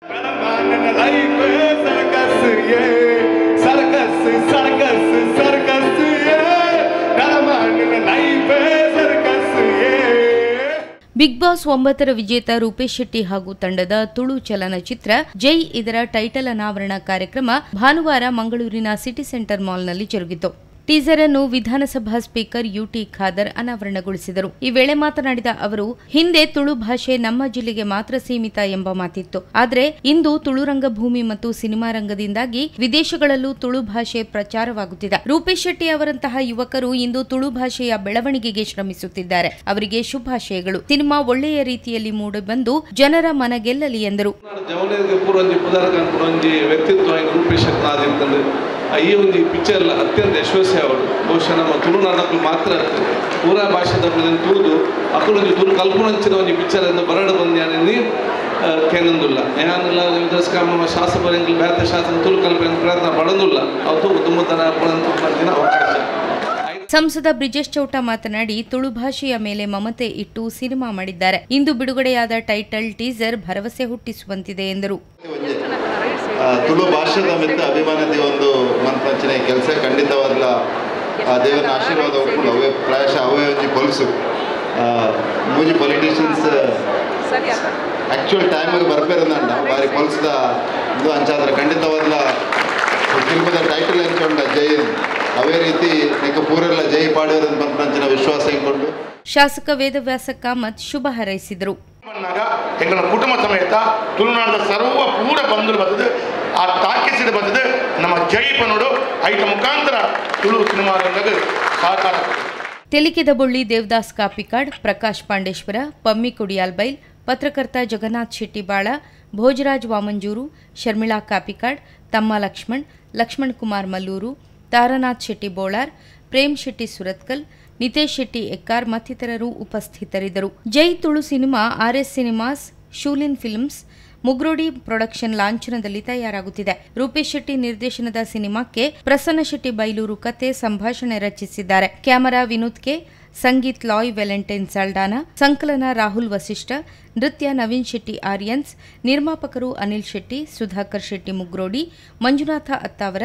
Big boss 9ರ ವಿಜೇತ ರೂಪೇಶ್ ಶೆಟ್ಟಿ ಹಾಗೂ ತಂಡದ ತುಳು ಚಲನಚಿತ್ರ ಜೈ ಇದರ ಟೈಟಲ್ ಅನಾವರಣ ಕಾರ್ಯಕ್ರಮ ಭಾನುವಾರ ಮಂಗಳೂರಿನ ಸಿಟಿ ಸೆಂಟರ್ ಮಾಲ್ನಲ್ಲಿ ಜರುಗಿತು. ಟೀಸರ್ ಅನ್ನು ವಿಧಾನಸಭಾ ಸ್ಪೀಕರ್ ಯುಟಿ ಖಾದರ್ ಅನಾವರಣಗೊಳಿಸಿದರು. ಈ ವೇಳೆ ಮಾತನಾಡಿದ ಅವರು, ಹಿಂದೆ ತುಳು ಭಾಷೆ ನಮ್ಮ ಜಿಲ್ಲೆಗೆ ಮಾತ್ರ ಸೀಮಿತ ಎಂಬ ಮಾತಿತ್ತು. ಆದರೆ ಇಂದು ತುಳು ರಂಗಭೂಮಿ ಮತ್ತು ಸಿನಿಮಾ ರಂಗದಿಂದಾಗಿ ವಿದೇಶಗಳಲ್ಲೂ ತುಳು ಭಾಷೆ ಪ್ರಚಾರವಾಗುತ್ತಿದೆ. ರೂಪೇಶ್ ಶೆಟ್ಟಿ ಅವರಂತಹ ಯುವಕರು ಇಂದು ತುಳು ಭಾಷೆಯ ಬೆಳವಣಿಗೆಗೆ ಶ್ರಮಿಸುತ್ತಿದ್ದಾರೆ. ಅವರಿಗೆ ಶುಭಾಶಯಗಳು. ಸಿನಿಮಾ ಒಳ್ಳೆಯ ರೀತಿಯಲ್ಲಿ ಮೂಡಿಬಂದು ಜನರ ಮನಗೆಲ್ಲಲಿ ಎಂದರು. ಈ ಒಂದು ಪಿಕ್ಚರ್ ಅತ್ಯಂತ ಯಶಸ್ವಿ ಅವರು. ಬಹುಶಃ ನಮ್ಮ ತುಳುನಾಡಕ್ಕೂ ಮಾತ್ರ ಪೂರಾ ಭಾಷೆದ ತುಳಿದು ಅಕ್ಕಲೊಂಜಿ ತುಳು ಕಲ್ಪನಂಚಿನ ಒಂಜಿ ಪಿಕ್ಚರ್ ಎಂದು ಬರಡು ಬಂದ್ಯಾನಿ ಕೇನೊಂದುಲ್ಲ. ಏನಿಲ್ಲ ನಮ್ಮ ಶಾಸಕರು ಬೇತೆ ಶಾಸಕ ತುಳು ಕಲ್ಪನೆ ಪ್ರಯತ್ನ ಪಡೋದಿಲ್ಲ. ಅವತ್ತು ತುಂಬುತನ ಅವಕಾಶ. ಸಂಸದ ಬ್ರಿಜೇಶ್ ಚೌಟ ಮಾತನಾಡಿ, ತುಳು ಭಾಷೆಯ ಮೇಲೆ ಮಮತೆ ಇಟ್ಟು ಸಿನಿಮಾ ಮಾಡಿದ್ದಾರೆ. ಇಂದು ಬಿಡುಗಡೆಯಾದ ಟೈಟಲ್ ಟೀಸರ್ ಭರವಸೆ ಹುಟ್ಟಿಸುವಂತಿದೆ ಎಂದರು. ತುಳು ಭಾಷೆದ ಮಿತ್ತ ಅಭಿಮಾನದ ಒಂದು ಮನಪಂಚನೆ ಕೆಲಸ ಖಂಡಿತವಾದ ದೇವರ ಆಶೀರ್ವಾದ ಒಪ್ಪುಂಡು. ಅವೇ ಪ್ರಾಯಶಃ ಅವೇ ಒಂಜಿ ಪೊಲೀಸು ಮೂಜಿ ಪೊಲಿಟಿಷಿಯನ್ಸ್ ಆ್ಯಕ್ಚುಯಲ್ ಟೈಮಿಗೆ ಬರ್ಪೇರಂದ ಬಾರಿ ಪೊಲೀಸ್ದ ಇದು ಅಂಚಾದ್ರೆ ಖಂಡಿತವಾದ ಫಿಲ್ಮದ ಟೈಟಲ್ ಎಂಚೊಂಡ ಜೈ ಅವೇ ರೀತಿ ನಿಕ್ಕ ಪೂರೆಲ್ಲ ಜೈ ಪಾಡೋರು ಮನಪಂಚನ ವಿಶ್ವಾಸ ಇಟ್ಕೊಂಡು ಶಾಸಕ ವೇದವ್ಯಾಸ ಕಾಮತ್ ಶುಭ ಹಾರೈಸಿದರು. ಎಂಗಳ ಕುಟುಂಬ ಸಮೇತ ತುಳುನಾಡದ ಸರ್ವ ಪೂರ ಬಂಧುಲು ಬರ್ತದೆ, ಆ ತಾಕಿಸಿದ ಬರ್ತದೆ ನಮ್ಮ ಜೈಪನೋಡು ಐತ ಮುಖಾಂತರ ತುಳು ಸಿನಿಮಾ ರಂಗದ ಸಹಕಾರ. ತೆಲಿಕೆದಬೊಳ್ಳಿ ದೇವದಾಸ್ ಕಾಪಿಕಾಡ್, ಪ್ರಕಾಶ್ ಪಾಂಡೇಶ್ವರ, ಪಮ್ಮಿ ಕೊಡಿಯಾಲ್ಬೈಲ್, ಪತ್ರಕರ್ತ ಜಗನ್ನಾಥ್ ಶೆಟ್ಟಿ ಬಾಳ, ಭೋಜರಾಜ್ ವಾಮಂಜೂರು, ಶರ್ಮಿಳಾ ಕಾಪಿಕಾಡ್, ತಮ್ಮ ಲಕ್ಷ್ಮಣ್, ಲಕ್ಷ್ಮಣ್ ಕುಮಾರ್ ಮಲ್ಲೂರು, ತಾರನಾಥ್ ಶೆಟ್ಟಿ ಬೋಳಾರ್, ಪ್ರೇಮ್ ಶೆಟ್ಟಿ ಸುರತ್ಕಲ್, ನಿತೇಶ್ ಶೆಟ್ಟಿ ಎಕ್ಕಾರ್ ಮತ್ತಿತರರು ಉಪಸ್ಥಿತರಿದ್ದರು. Jai Tulu cinema RS cinemas, Shoolin films, Mugrodi production ಲಾಂಛನದಲ್ಲಿ ತಯಾರಾಗುತ್ತಿದೆ. Rupesh Shetty ನಿರ್ದೇಶನದ ಸಿನಿಮಾಕ್ಕೆ ಪ್ರಸನ್ನ ಶೆಟ್ಟಿ ಬೈಲೂರು ಕತೆ, ಸಂಭಾಷಣೆ ರಚಿಸಿದ್ದಾರೆ. ಕ್ಯಾಮರಾ ವಿನೋದ್ ಕೆ, ಸಂಗೀತ್ ಲಾಯ್ ವೆಲೆಂಟೈನ್ ಸಲ್ಡಾನಾ, ಸಂಕಲನ ರಾಹುಲ್ ವಸಿಷ್ಠ, ನೃತ್ಯ ನವೀನ್ ಶೆಟ್ಟಿ ಆರ್ಯನ್ಸ್, ನಿರ್ಮಾಪಕರು ಅನಿಲ್ ಶೆಟ್ಟಿ, ಸುಧಾಕರ್ ಶೆಟ್ಟಿ ಮುಗ್ರೋಡಿ, ಮಂಜುನಾಥ ಅತ್ತಾವರ,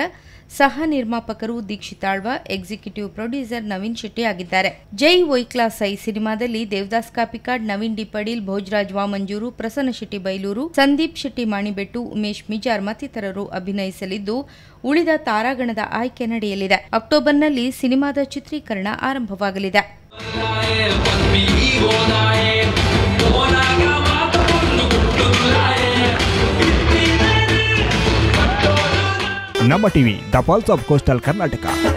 ಸಹ ನಿರ್ಮಾಪಕರು ದೀಕ್ಷಿತಾಳ್ವ, ಎಕ್ಸಿಕ್ಯೂಟಿವ್ ಪ್ರೊಡ್ಯೂಸರ್ ನವೀನ್ ಶೆಟ್ಟಿ ಆಗಿದ್ದಾರೆ. ಜೈ ವೈಕ್ಲಾ ಸೈ ಸಿನಿಮಾದಲ್ಲಿ ದೇವದಾಸ್ ಕಾಪಿಕಾಡ್, ನವೀನ್ ಡಿ ಪಡೀಲ್, ಭೋಜರಾಜ್ ವಾಮಂಜೂರು, ಪ್ರಸನ್ನ ಶೆಟ್ಟಿ ಬೈಲೂರು, ಸಂದೀಪ್ ಶೆಟ್ಟಿ ಮಾಣಿಬೆಟ್ಟು, ಉಮೇಶ್ ಮಿಜಾರ್ ಮತ್ತಿತರರು ಅಭಿನಯಿಸಲಿದ್ದು, ಉಳಿದ ತಾರಾಗಣದ ಆಯ್ಕೆ ನಡೆಯಲಿದೆ. ಅಕ್ಟೋಬರ್ನಲ್ಲಿ ಸಿನಿಮಾದ ಚಿತ್ರೀಕರಣ ಆರಂಭವಾಗಲಿದೆ. Namma TV, the pulse of coastal Karnataka.